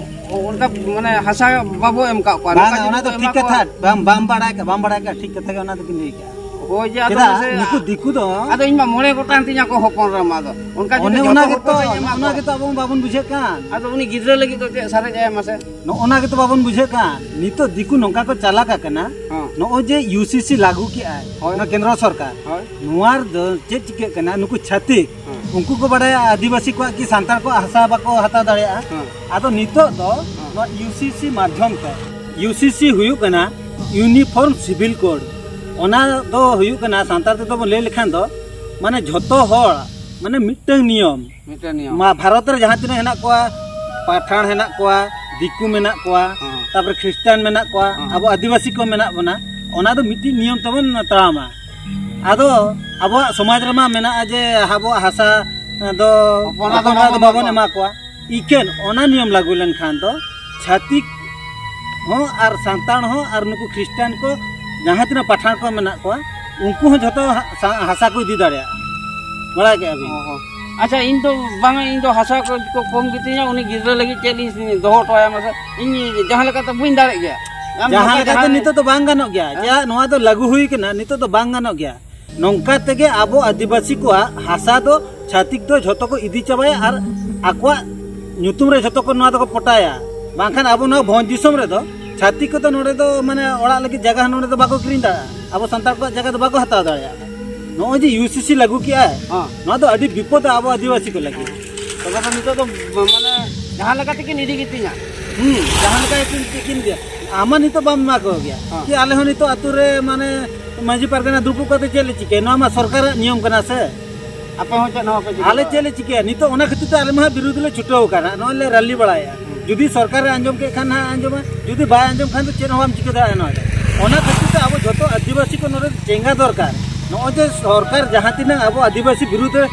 ᱚᱱᱠᱟ ᱢᱟᱱᱮ ᱦᱟᱥᱟ ᱵᱟᱵᱚ ᱮᱢ ᱠᱟᱜ ᱠᱚᱣᱟ᱾ ᱵᱟᱝ, ᱱᱚᱝᱠᱟ ᱚᱱᱟ ᱡᱩᱫᱤ ᱫᱚ ᱠᱚ ᱴᱷᱤᱠ ᱮᱢᱟ ᱠᱚᱣᱟ᱾ ᱠᱟᱛᱷᱟ, ᱵᱟᱢ, ᱵᱟᱢ ᱵᱟᱲᱟᱭ ᱠᱟᱜ, ᱵᱟᱢ ᱵᱟᱲᱟᱭ ᱠᱟᱜ, ᱴᱷᱤᱠ ᱠᱟᱛᱷᱟ ᱜᱮ ᱚᱱᱟ ᱫᱚᱠᱤᱱ ᱞᱟᱹᱭ ᱠᱟᱜᱼᱟ᱾ ᱦᱳᱭ, ᱡᱮ ᱟᱫᱚ ᱪᱮᱫᱟᱜ? ᱢᱟᱥᱮ, ᱱᱩᱠᱩ ᱫᱤᱠᱩ ᱫᱚ ᱟᱫᱚ ᱤᱧ ᱢᱟ ᱢᱚᱬᱮ ᱜᱚᱴᱟᱝ ᱛᱤᱧᱟ ᱠᱚ ᱦᱚᱯᱚᱱ ᱨᱮ ᱢᱟ, ᱟᱫᱚ ᱚᱱᱠᱟ ᱡᱩᱫᱤ ᱚᱱᱮ ᱡᱚᱛᱚ ᱚᱱᱟ ᱦᱚᱲ ᱜᱮᱛᱚ, ᱠᱚ ᱮᱢᱟ ᱚᱱᱟ ᱠᱚᱣᱟ᱾ ᱜᱮᱛᱚ ᱟᱵᱚ ᱵᱟᱵᱚᱱ ᱵᱩᱡᱷᱟᱹᱜ ᱠᱟᱱ᱾ ᱟᱫᱚ ᱩᱱᱤ ᱜᱤᱫᱽᱨᱟᱹ ᱞᱟᱹᱜᱤᱫ ᱫᱚ ᱪᱮᱫ ᱥᱟᱨᱮᱡ ᱟᱭ ᱢᱟᱥᱮ? ᱱᱚᱜᱼᱚ ᱱᱟ ᱜᱮᱛᱚ ᱵᱟᱵᱚᱱ ᱵᱩᱡᱷᱟᱹᱜ ᱠᱟᱱ᱾ ᱱᱤᱛᱚᱜ ᱫᱤᱠᱩ ᱱᱚᱝᱠᱟ ᱠᱚ ᱪᱟᱞᱟᱠ ᱟᱠᱟᱱᱟ᱾ ᱦᱚᱸ᱾ ᱱᱚᱜᱼᱚᱭ ᱡᱮ ᱤᱭᱩ ᱥᱤ ᱥᱤ ᱞᱟᱹᱜᱩ ᱠᱮᱜᱼᱟᱭ, ᱦᱳᱭ᱾ ᱱᱚᱣᱟ ᱠᱮᱱᱫᱨᱚ ᱥᱚᱨᱠᱟᱨ, ᱦᱳᱭ᱾ ᱱᱚᱣᱟ ᱨᱮᱫᱚ ᱪᱮᱫ ᱪᱤᱠᱟᱹᱜ ᱠᱟᱱᱟ? ᱱᱩᱠᱩ ᱪᱷᱟᱹᱛᱤᱠ, ᱦᱚᱸ᱾ ᱩᱱᱠᱩ ᱠᱚ ᱵᱟᱰᱟᱭᱟ ᱟᱹᱫᱤᱵᱟᱹᱥᱤ ᱠᱚᱣᱟᱜ ᱠᱤ ᱥᱟᱱᱛᱟᱲ ᱠᱚᱣᱟᱜ ᱦᱟᱥᱟ ᱵᱟᱠᱚ ᱦᱟᱛᱟᱣ ᱫᱟᱲᱮᱭᱟᱜᱼᱟ᱾ ᱦᱚᱸ᱾ ᱟᱫᱚ ᱱᱤᱛᱚᱜ ᱫᱚ ᱦᱚᱸ᱾ ᱱᱚᱣᱟ ᱤᱭᱩ ᱥᱤ ᱥᱤ ᱢᱟᱫᱽᱫᱷᱚᱢ ᱛᱮ, ᱤᱭᱩ ᱥᱤ ᱥᱤ ᱦᱩᱭᱩᱜ ᱠᱟᱱᱟ ᱤᱭᱩᱱᱤᱯᱷᱚᱨᱢ ᱥᱤᱵᱤᱞ ᱠᱳᱰ᱾ ᱚᱱᱟ ᱫᱚ ᱦᱩᱭᱩᱜ ᱠᱟᱱᱟ, ᱥᱟᱱᱛᱟᱲ ᱛᱮᱫᱚ ᱵᱚᱱ ᱞᱟᱹᱭ ᱞᱮᱠᱷᱟᱱ ᱫᱚ, ᱢᱟᱱᱮ ᱡᱷᱚᱛᱚ ᱦᱚᱲ, ᱢᱟᱱᱮ ᱢᱤᱫᱴᱟᱝ ᱱᱤᱭᱚᱢ᱾ ᱢᱤᱫᱴᱟᱝ ᱱᱤᱭᱚᱢ᱾ ᱢᱟ ᱵᱷᱟᱨᱚᱛ ᱨᱮ ᱡᱟᱦᱟᱸ ᱛᱤᱱᱟᱹᱜ ᱦᱮᱱᱟᱜ ᱠᱚᱣᱟ, ᱯᱟᱴᱷᱟᱱ ᱦᱮᱱᱟᱜ ᱠᱚᱣᱟ, ᱫᱤᱠᱩ ᱢᱮᱱᱟᱜ ᱠᱚᱣᱟ, ᱦᱚᱸ᱾ ᱛᱟᱯᱚᱨᱮ ᱠᱷᱨᱤᱥᱴᱟᱱ ᱢᱮᱱᱟᱜ ᱠᱚᱣᱟ, ᱦᱚᱸ᱾ ᱟᱵᱚ ᱟᱹᱫᱤᱵᱟᱹᱥᱤ ᱠᱚ ᱢᱮᱱᱟᱜ ᱵᱚᱱᱟ, ᱚᱱᱟ ᱫᱚ ᱢᱤᱫᱴᱤᱡ ᱱᱤᱭᱚᱢ ᱛᱮᱵᱚᱱ ᱛᱟᱲᱟᱢᱟ᱾ ᱟᱫᱚ ᱟᱵᱚᱣᱟᱜ ᱥᱚᱢᱟᱡᱽ ᱨᱮᱢᱟ ᱢᱮᱱᱟᱜᱼᱟ ᱡᱮ ᱟᱵᱚᱣᱟᱜ ᱦᱟᱥᱟ ᱫᱚ ᱦᱚᱯᱚᱱ ᱚᱠᱚᱭ ᱫᱚ ᱦᱚᱸ ᱵᱟᱵᱚᱱ ᱵᱟᱵᱚᱱ ᱮᱢᱟ ᱮᱢᱟ ᱠᱚᱣᱟ᱾ ᱤᱠᱷᱟᱹᱱ ᱚᱱᱟ ᱱᱤᱭᱚᱢ ᱞᱟᱹᱜᱩ ᱞᱮᱱᱠᱷᱟᱱ ᱫᱚ ᱪᱷᱟᱹᱛᱤᱠ ᱦᱚᱸ ᱟᱨ ᱥᱟᱱᱛᱟᱲ ᱦᱚᱸ ᱟᱨ ᱱᱩᱠᱩ ᱠᱷᱨᱤᱥᱴᱟᱱ ᱠᱚ ᱡᱟᱦᱟᱸ ᱛᱤᱱᱟᱹᱜ ᱯᱟᱴᱷᱟᱱ ᱠᱚ ᱢᱮᱱᱟᱜ ᱠᱚᱣᱟ, ᱩᱱᱠᱩ ᱦᱚᱸ ᱡᱷᱚᱛᱚ ᱦᱟ-, ᱥᱟ-, ᱦᱟᱥᱟ ᱠᱚ ᱤᱫᱤ ᱫᱟᱲᱮᱭᱟᱜᱼᱟ᱾ ᱵᱟᱲᱟᱭ ᱠᱮᱜᱼᱟ ᱵᱤᱱ? ᱚ ᱦᱚᱸ᱾ ᱟᱪᱪᱷᱟ, ᱤᱧ ᱫᱚ ᱵᱟᱝᱟ, ᱤᱧ ᱫᱚ ᱦᱟᱥᱟ ᱠᱚ, ᱠᱚ ᱠᱚᱢ ᱜᱮᱛᱤᱧᱟ, ᱩᱱᱤ ᱜᱤᱫᱽᱨᱟᱹ ᱞᱟᱹᱜᱤᱫ ᱪᱮᱫ ᱤᱧ ᱫᱚᱦᱚ ᱦᱚᱴᱚ ᱟᱭᱟ ᱢᱟᱥᱮ? ᱤᱧ ᱡᱟᱦᱟᱸ ᱞᱮᱠᱟᱛᱮ ᱵᱟᱹᱧ ᱫᱟᱲᱮᱜ ᱜᱮᱭᱟ᱾ ᱟᱢ ᱡᱟᱦᱟᱸ ᱱᱚᱝᱠᱟ ᱞᱮᱠᱟᱛᱮ ᱡᱟᱦᱟᱸ ᱱᱤᱛᱚᱜ ᱫᱚ ᱵᱟᱝ ᱜᱟᱱᱚᱜ ᱜᱮᱭᱟ᱾ ᱦᱮᱸ? ᱪᱮᱫᱟᱜ ᱱᱚᱣᱟ ᱫᱚ ᱞᱟᱹᱜᱩ ᱦᱩᱭ ᱠᱟᱱᱟ, ᱱᱤᱛᱚᱜ ᱫᱚ ᱵᱟᱝ ᱜᱟᱱᱚᱜ ᱜᱮᱭᱟ᱾ ᱱᱚᱝᱠᱟ ᱛᱮᱜᱮ ᱟᱵᱚ ᱟᱹᱫᱤᱵᱟᱹᱥᱤ ᱠᱚᱣᱟᱜ ᱦᱟᱥᱟ ᱫᱚ ᱪᱷᱟᱹᱛᱤᱠ ᱫᱚ ᱡᱷᱚᱛᱚ ᱠᱚ ᱤᱫᱤ ᱪᱟᱵᱟᱭᱟ ᱟᱨ ᱟᱠᱚᱣᱟᱜ ᱧᱩᱛᱩᱢ ᱨᱮ ᱡᱷᱚᱛᱚ ᱠᱚ ᱱᱚᱣᱟ ᱫᱚᱠᱚ ᱯᱚᱴᱟᱭᱟ᱾ ᱵᱟᱝᱠᱷᱟᱱ ᱟᱵᱚ ᱱᱚᱣᱟ ᱵᱷᱚᱸᱡᱽ ᱫᱤᱥᱚᱢ ᱨᱮᱫᱚ ᱪᱷᱟᱹᱛᱤᱠ ᱠᱚᱫᱚ ᱱᱚᱰᱮ ᱫᱚ ᱢᱟᱱᱮ ᱚᱲᱟᱜ ᱞᱟᱹᱜᱤᱫ ᱡᱟᱭᱜᱟ ᱦᱚᱸ ᱱᱚᱰᱮ ᱫᱚ ᱵᱟᱠᱚ ᱠᱤᱨᱤᱧ ᱫᱟᱲᱮᱭᱟᱜᱼᱟ, ᱟᱵᱚ ᱥᱟᱱᱛᱟᱲ ᱠᱚᱣᱟᱜ ᱡᱟᱭᱜᱟ ᱫᱚ ᱵᱟᱠᱚ ᱦᱟᱛᱟᱣ ᱫᱟᱲᱮᱭᱟᱜᱼᱟ᱾ ᱱᱚᱜᱼᱚᱭ ᱡᱮ ᱤᱭᱩ ᱥᱤ ᱥᱤ ᱞᱟᱹᱜᱩ ᱠᱮᱜᱼᱟᱭ, ᱦᱮᱸ᱾ ᱱᱚᱣᱟ ᱫᱚ ᱟᱹᱰᱤ ᱵᱤᱯᱚᱫᱟ ᱟᱵᱚ ᱟᱹᱫᱤᱵᱟᱹᱥᱤ ᱠᱚ ᱞᱟᱹᱜᱤᱫ᱾ ᱛᱚᱵᱮ ᱫᱚ ᱱᱤᱛᱚᱜ ᱫᱚ ᱢᱟᱱᱮ ᱡᱟᱦᱟᱸ ᱞᱮᱠᱟ ᱛᱮᱠᱤᱱ ᱤᱫᱤ ᱠᱮᱛᱤᱧᱟ᱾ ᱦᱩᱸ, ᱡᱟᱦᱟᱸ ᱞᱮᱠᱟ ᱜᱮᱠᱤᱱ ᱪᱮᱫ ᱠᱤᱱ ᱤᱫᱤᱭᱟ, ᱟᱢ ᱢᱟ ᱱᱤᱛᱚᱜ ᱵᱟᱢ ᱮᱢᱟ ᱠᱚ ᱜᱮᱭᱟ᱾ ᱦᱮᱸ᱾ ᱠᱤ ᱟᱞᱮ ᱦᱚᱸ ᱱᱤᱛᱚᱜ ᱟᱹᱛᱩ ᱨᱮ ᱢᱟᱱᱮ ᱢᱟᱹᱡᱷᱤ ᱯᱟᱨᱜᱟᱱᱟ ᱫᱩᱲᱩᱵ ᱠᱟᱛᱮ ᱪᱮᱫ ᱞᱮ ᱪᱤᱠᱟᱹᱭᱟ? ᱱᱚᱣᱟ ᱢᱟ ᱥᱚᱨᱠᱟᱨᱟᱜ ᱱᱤᱭᱚᱢ ᱠᱟᱱᱟ ᱥᱮ᱾ ᱟᱯᱮ ᱦᱚᱸ ᱪᱮᱫ ᱦᱚᱸ ᱵᱟᱯᱮ ᱪᱤᱠᱟᱹ ᱟᱞᱮ ᱫᱟᱲᱮᱭᱟᱜᱼᱟ᱾ ᱪᱮᱫ ᱞᱮ ᱪᱤᱠᱟᱹᱭᱟ? ᱱᱤᱛᱚᱜ ᱚᱱᱟ ᱠᱷᱟᱹᱛᱤᱨ ᱛᱮ ᱟᱞᱮ ᱢᱟ ᱦᱟᱸᱜ ᱵᱤᱨᱩᱫᱷ ᱞᱮ ᱪᱷᱩᱴᱟᱹᱣ ᱟᱠᱟᱱᱟ, ᱱᱚᱜᱼᱚᱭ ᱞᱮ ᱨᱟᱞᱤ ᱵᱟᱲᱟᱭᱟ᱾ ᱦᱩᱸ᱾ ᱡᱩᱫᱤ ᱥᱚᱨᱠᱟᱨᱮ ᱟᱸᱡᱚᱢ ᱠᱮᱫ ᱠᱷᱟᱱ ᱦᱟᱸᱜ ᱟᱸᱡᱚᱢᱟ, ᱡᱩᱫᱤ ᱵᱟᱭ ᱟᱸᱡᱚᱢ ᱠᱷᱟᱱ ᱫᱚ ᱪᱮᱫ ᱦᱚᱸ ᱵᱟᱢ ᱪᱤᱠᱟᱹ ᱫᱟᱲᱮᱭᱟᱜᱼᱟ ᱱᱚᱣᱟ ᱫᱚ᱾ ᱚᱱᱟ ᱠᱷᱟᱹᱛᱤᱨ ᱛᱮ ᱟᱵᱚ ᱡᱷᱚᱛᱚ ᱟᱹᱫᱤᱵᱟᱹᱥᱤ ᱠᱚ ᱱᱚᱰᱮ ᱪᱮᱸᱜᱟ ᱫᱚᱨᱠᱟᱨ᱾ ᱱᱚᱜᱼᱚᱭ ᱡᱮ ᱥᱚᱨᱠᱟᱨ ᱡᱟᱦᱟᱸ ᱛᱤᱱᱟᱹᱜ ᱟᱵᱚ ᱟᱹᱫᱤᱵᱟᱹᱥᱤ ᱵᱤᱨᱩᱫᱷ ᱨᱮ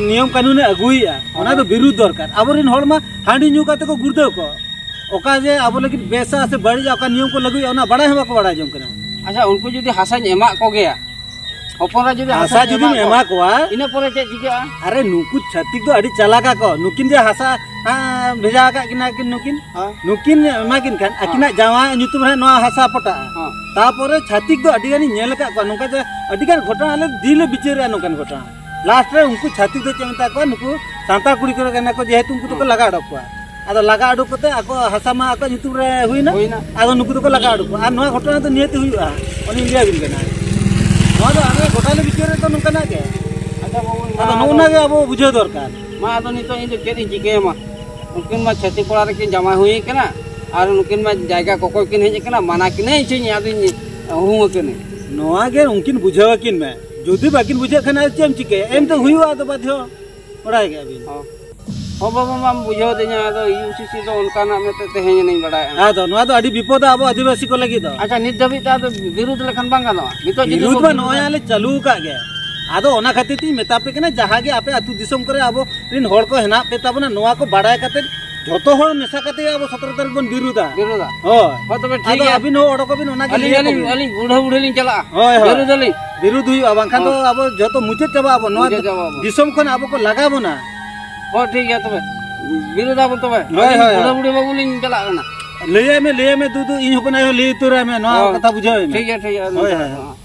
ᱱᱤᱭᱚᱢ ᱠᱟᱹᱱᱩᱱᱮ ᱟᱹᱜᱩᱭᱮᱫᱼᱟ, ᱚᱱᱟ ᱫᱚ ᱦᱳᱭ᱾ ᱵᱤᱨᱩᱫᱷ ᱫᱚᱨᱠᱟᱨ᱾ ᱟᱵᱚᱨᱮᱱ ᱦᱚᱲ ᱢᱟ ᱦᱟᱺᱰᱤ ᱧᱩ ᱠᱟᱛᱮ ᱠᱚ ᱜᱩᱲᱫᱟᱹᱣ ᱠᱚ, ᱚᱠᱟ ᱡᱮ ᱟᱵᱚ ᱞᱟᱹᱜᱤᱫ ᱵᱮᱥᱟ ᱥᱮ ᱵᱟᱹᱲᱤᱡᱟ, ᱚᱠᱟ ᱱᱤᱭᱚᱢ ᱠᱚ ᱞᱟᱹᱜᱩᱭᱟ, ᱚᱱᱟ ᱵᱟᱲᱟᱭ ᱦᱚᱸ ᱵᱟᱠᱚ ᱵᱟᱲᱟᱭ ᱡᱚᱝ ᱠᱟᱱᱟ᱾ ᱟᱪᱪᱷᱟ, ᱩᱱᱠᱩ ᱡᱩᱫᱤ ᱦᱟᱥᱟᱧ ᱮᱢᱟᱜ ᱠᱚᱜᱮᱭᱟ, ᱦᱚᱯᱚᱱ ᱨᱟ ᱡᱩᱫᱤ ᱦᱟᱥᱟ ᱦᱟᱥᱟᱧ ᱡᱩᱫᱤᱢ ᱮᱢᱟᱜ ᱮᱢᱟ ᱠᱚᱣᱟ, ᱠᱚᱣᱟ, ᱤᱱᱟᱹ ᱯᱚᱨᱮ ᱪᱮᱫ ᱪᱤᱠᱟᱹᱜᱼᱟ? ᱟᱨᱮ, ᱱᱩᱠᱩ ᱪᱷᱟᱹᱛᱤᱠ ᱫᱚ ᱟᱹᱰᱤ ᱪᱟᱞᱟᱠ ᱟᱠᱚ᱾ ᱱᱩᱠᱤᱱ ᱡᱮ ᱦᱟᱥᱟ, ᱦᱮᱸ, ᱵᱷᱮᱡᱟ ᱟᱠᱟᱫ ᱠᱤᱱᱟ ᱠᱤᱱ ᱱᱩᱠᱤᱱ, ᱦᱮᱸ᱾ ᱱᱩᱠᱤᱱ ᱮᱢᱟ ᱠᱤᱱ ᱠᱷᱟᱱ ᱦᱮᱸ᱾ ᱟᱹᱠᱤᱱᱟᱜ ᱡᱟᱶᱟᱭ ᱧᱩᱛᱩᱢ ᱨᱮ ᱱᱚᱣᱟ ᱦᱟᱥᱟ ᱯᱚᱴᱟᱜᱼᱟ᱾ ᱦᱮᱸ᱾ ᱛᱟᱯᱚᱨᱮ ᱪᱷᱟᱹᱛᱤᱠ ᱫᱚ ᱟᱹᱰᱤ ᱜᱟᱱᱤᱧ ᱧᱮᱞ ᱟᱠᱟᱫ ᱠᱚᱣᱟ, ᱱᱚᱝᱠᱟ ᱡᱮ ᱟᱹᱰᱤ ᱜᱟᱱ ᱜᱷᱚᱴᱚᱱᱟ ᱟᱞᱮ ᱫᱤᱱ ᱞᱮ ᱵᱤᱪᱟᱹᱨᱮᱜᱼᱟ ᱱᱚᱝᱠᱟᱱ ᱜᱷᱚᱴᱚᱱᱟ᱾ ᱞᱟᱥᱴ ᱨᱮ ᱩᱱᱠᱩ ᱪᱷᱟᱹᱛᱤᱠ ᱫᱚ ᱪᱮᱫ ᱢᱮᱛᱟ ᱠᱚᱣᱟ, ᱱᱩᱠᱩ ᱥᱟᱱᱛᱟᱲ ᱠᱩᱲᱤ ᱠᱚᱲᱟ ᱠᱟᱱᱟ ᱠᱚ, ᱡᱮᱦᱮᱛᱩ ᱩᱱᱠᱩ ᱫᱚᱠᱚ ᱦᱮᱸ᱾ ᱞᱟᱜᱟ ᱚᱰᱚᱠ ᱠᱚᱣᱟ᱾ ᱟᱫᱚ ᱞᱟᱜᱟ ᱩᱰᱩᱠ ᱠᱟᱛᱮ ᱟᱠᱚ ᱦᱟᱥᱟ ᱢᱟ ᱟᱠᱚᱣᱟᱜ ᱧᱩᱛᱩᱢ ᱨᱮ ᱦᱩᱭᱱᱟ᱾ ᱦᱩᱭᱱᱟ᱾ ᱟᱫᱚ ᱱᱩᱠᱩ ᱫᱚᱠᱚ ᱞᱟᱜᱟ ᱩᱰᱩᱠ ᱠᱚᱣᱟ᱾ ᱟᱨ ᱱᱚᱣᱟ ᱜᱷᱚᱴᱚᱱᱟ ᱫᱚ ᱱᱤᱭᱟᱹᱛ ᱦᱩᱭᱩᱜᱼᱟ, ᱩᱱᱤᱧ ᱞᱟᱹᱭ ᱟᱵᱤᱱ ᱠᱟᱱᱟ᱾ ᱱᱚᱣᱟ ᱫᱚ ᱟᱞᱮ ᱜᱚᱴᱟ ᱞᱮ ᱵᱤᱪᱟᱹᱨ ᱨᱮᱫᱚ ᱱᱚᱝᱠᱟᱱᱟᱜ ᱜᱮ᱾ ᱟᱪᱪᱷᱟ ᱵᱟᱹᱵᱩ, ᱢᱟ ᱟᱫᱚ ᱟᱫᱚ ᱱᱚᱜᱼᱚ ᱱᱟ ᱜᱮ ᱟᱵᱚ ᱵᱩᱡᱷᱟᱹᱣ ᱫᱚᱨᱠᱟᱨ᱾ ᱢᱟ ᱟᱫᱚ ᱱᱤᱛᱚᱜ ᱤᱧ ᱫᱚ ᱪᱮᱫ ᱤᱧ ᱪᱤᱠᱟᱹᱭᱟ ᱢᱟ? ᱩᱱᱠᱤᱱ ᱢᱟ ᱪᱷᱟᱹᱛᱤᱠ ᱠᱚᱲᱟ ᱨᱮᱠᱤᱱ ᱡᱟᱶᱟᱭ ᱦᱩᱭ ᱠᱟᱱᱟ, ᱟᱨ ᱱᱩᱠᱤᱱ ᱢᱟ ᱡᱟᱭᱜᱟ ᱠᱚᱠᱚᱭ ᱠᱤᱱ ᱦᱮᱡ ᱟᱠᱟᱱᱟ, ᱢᱟᱱᱟ ᱠᱤᱱᱟᱹᱧ ᱪᱮ ᱤᱧ ᱟᱫᱚᱧ ᱦᱩᱢ ᱟᱹᱠᱤᱱᱟᱹᱧ᱾ ᱱᱚᱣᱟ ᱜᱮ ᱩᱱᱠᱤᱱ ᱵᱩᱡᱷᱟᱹᱣ ᱟᱹᱠᱤᱱ ᱢᱮ᱾ ᱡᱩᱫᱤ ᱵᱟᱹᱠᱤᱱ ᱵᱩᱡᱷᱟᱹᱜ ᱠᱷᱟᱱ ᱟᱫᱚ ᱪᱮᱫ ᱮᱢ ᱪᱤᱠᱟᱹᱭᱟ? ᱮᱢ ᱫᱚ ᱦᱩᱭᱩᱜᱼᱟ, ᱟᱫᱚ ᱵᱟᱫᱷᱭᱚ᱾ ᱵᱟᱲᱟᱭ ᱜᱮᱭᱟ ᱵᱤᱱ᱾ ᱦᱚᱸ᱾ ᱦᱚᱸ ᱵᱟᱹᱵᱩ, ᱢᱟᱢ ᱵᱩᱡᱷᱟᱹᱣ ᱫᱤᱧᱟ, ᱟᱫᱚ ᱤᱭᱩ ᱥᱤ ᱥᱤ ᱫᱚ ᱚᱱᱠᱟᱱᱟᱜ ᱢᱤᱫᱴᱮᱡ ᱛᱮᱦᱮᱧ ᱟᱹᱱᱤᱡ ᱵᱟᱲᱟᱭᱟ᱾ ᱟᱫᱚ ᱱᱚᱣᱟ ᱫᱚ ᱟᱹᱰᱤ ᱵᱤᱯᱚᱫᱟ ᱟᱵᱚ ᱟᱹᱫᱤᱵᱟᱹᱥᱤ ᱠᱚ ᱞᱟᱹᱜᱤᱫ ᱫᱚ᱾ ᱟᱪᱪᱷᱟ, ᱱᱤᱛ ᱫᱷᱟᱹᱵᱤᱡ ᱛᱮ ᱟᱫᱚ ᱵᱤᱨᱩᱫᱷ ᱞᱮᱠᱷᱟᱱ ᱵᱟᱝ ᱜᱟᱱᱚᱜᱼᱟ? ᱱᱤᱛᱚᱜ ᱡᱩᱫᱤ ᱵᱤᱨᱩᱫᱷ ᱵᱚ ᱢᱟ ᱵᱤᱨᱩᱫᱷᱟ᱾ ᱱᱚᱜᱼᱚᱭ ᱟᱞᱮ ᱪᱟᱹᱞᱩ ᱟᱠᱟᱫ ᱜᱮ᱾ ᱟᱫᱚ ᱚᱱᱟ ᱠᱷᱟᱹᱛᱤᱨ ᱛᱤᱧ ᱢᱮᱛᱟ ᱯᱮ ᱠᱟᱱᱟ, ᱡᱟᱦᱟᱸ ᱜᱮ ᱟᱯᱮ ᱟᱹᱛᱩ ᱫᱤᱥᱚᱢ ᱠᱚᱨᱮ ᱟᱵᱚ ᱨᱮᱱ ᱦᱚᱲ ᱠᱚ ᱦᱮᱱᱟᱜ ᱯᱮ ᱛᱟᱵᱚᱱᱟ, ᱱᱚᱣᱟ ᱠᱚ ᱵᱟᱲᱟᱭ ᱠᱟᱛᱮ ᱡᱷᱚᱛᱚ ᱦᱚᱲ ᱢᱮᱥᱟ ᱠᱟᱛᱮ ᱟᱵᱚ ᱥᱚᱛᱨᱚ ᱛᱟᱹᱨᱤᱠᱷ ᱵᱚᱱ ᱵᱤᱨᱩᱫᱟ᱾ ᱵᱤᱨᱩᱫᱟ᱾ ᱦᱳᱭ᱾ ᱦᱳᱭ, ᱛᱚᱵᱮ ᱴᱷᱤᱠ ᱟᱫᱚ ᱜᱮᱭᱟ᱾ ᱟᱹᱵᱤᱱ ᱦᱚᱸ ᱚᱰᱚᱠᱚᱜ ᱵᱤᱱ, ᱚᱱᱟ ᱜᱮ ᱟᱹᱞᱤᱧ, ᱞᱟᱹᱭ ᱟᱹᱞᱤᱧ, ᱟᱠᱚ ᱵᱤᱱ᱾ ᱟᱹᱞᱤᱧ ᱵᱩᱰᱷᱟᱹ ᱵᱩᱰᱷᱤ ᱞᱤᱧ ᱪᱟᱞᱟᱜᱼᱟ᱾ ᱦᱳᱭ, ᱦᱳᱭ᱾ ᱵᱤᱨᱩᱫᱟᱞᱤᱧ᱾ ᱵᱤᱨᱩᱫ ᱦᱩᱭᱩᱜᱼᱟ, ᱵᱟᱝᱠᱷᱟᱱ ᱫᱚ ᱦᱚᱸ᱾ ᱟᱵᱚ ᱡᱷᱚᱛᱚ ᱢᱩᱪᱟᱹᱫ ᱪᱟᱵᱟᱜ ᱟᱵᱚ᱾ ᱱᱚᱣᱟ ᱢᱩᱪᱟᱹᱫ ᱪᱟᱵᱟᱜ ᱟᱵᱚ᱾ ᱫᱤᱥᱚᱢ ᱠᱷᱚᱱ ᱟᱵᱚ ᱠᱚ ᱞᱟᱜᱟ ᱵᱚᱱᱟ᱾ ᱦᱚᱸ, ᱴᱷᱤᱠ ᱜᱮᱭᱟ ᱛᱚᱵᱮ᱾ ᱵᱤᱨᱩᱫ ᱟᱵᱚᱱ ᱛᱚᱵᱮ᱾ ᱦᱳᱭ, ᱟᱹᱞᱤᱧ ᱦᱳᱭ, ᱵᱩᱰᱷᱟᱹ ᱦᱳᱭ᱾ ᱵᱩᱰᱷᱤ ᱵᱟᱹᱵᱩ ᱞᱤᱧ ᱪᱟᱞᱟᱜ ᱠᱟᱱᱟ᱾ ᱞᱟᱹᱭᱟᱭ ᱢᱮ, ᱞᱟᱹᱭᱟᱭ ᱢᱮ, ᱫᱩᱫᱩ, ᱤᱧ ᱦᱚᱯᱚᱱ ᱟᱭᱳ ᱞᱟᱹᱭ ᱩᱛᱟᱹᱨᱟᱭ ᱢᱮ, ᱱᱚᱣᱟ ᱦᱚᱸ᱾ ᱠᱟᱛᱷᱟ ᱵᱩᱡᱷᱟᱹᱣ ᱢᱮ᱾ ᱴᱷᱤᱠ ᱜᱮᱭᱟ, ᱴᱷᱤᱠ ᱜᱮᱭᱟ᱾ ᱦᱳᱭ, ᱦᱳᱭ, ᱦᱳᱭ᱾ ᱦᱚᱸ᱾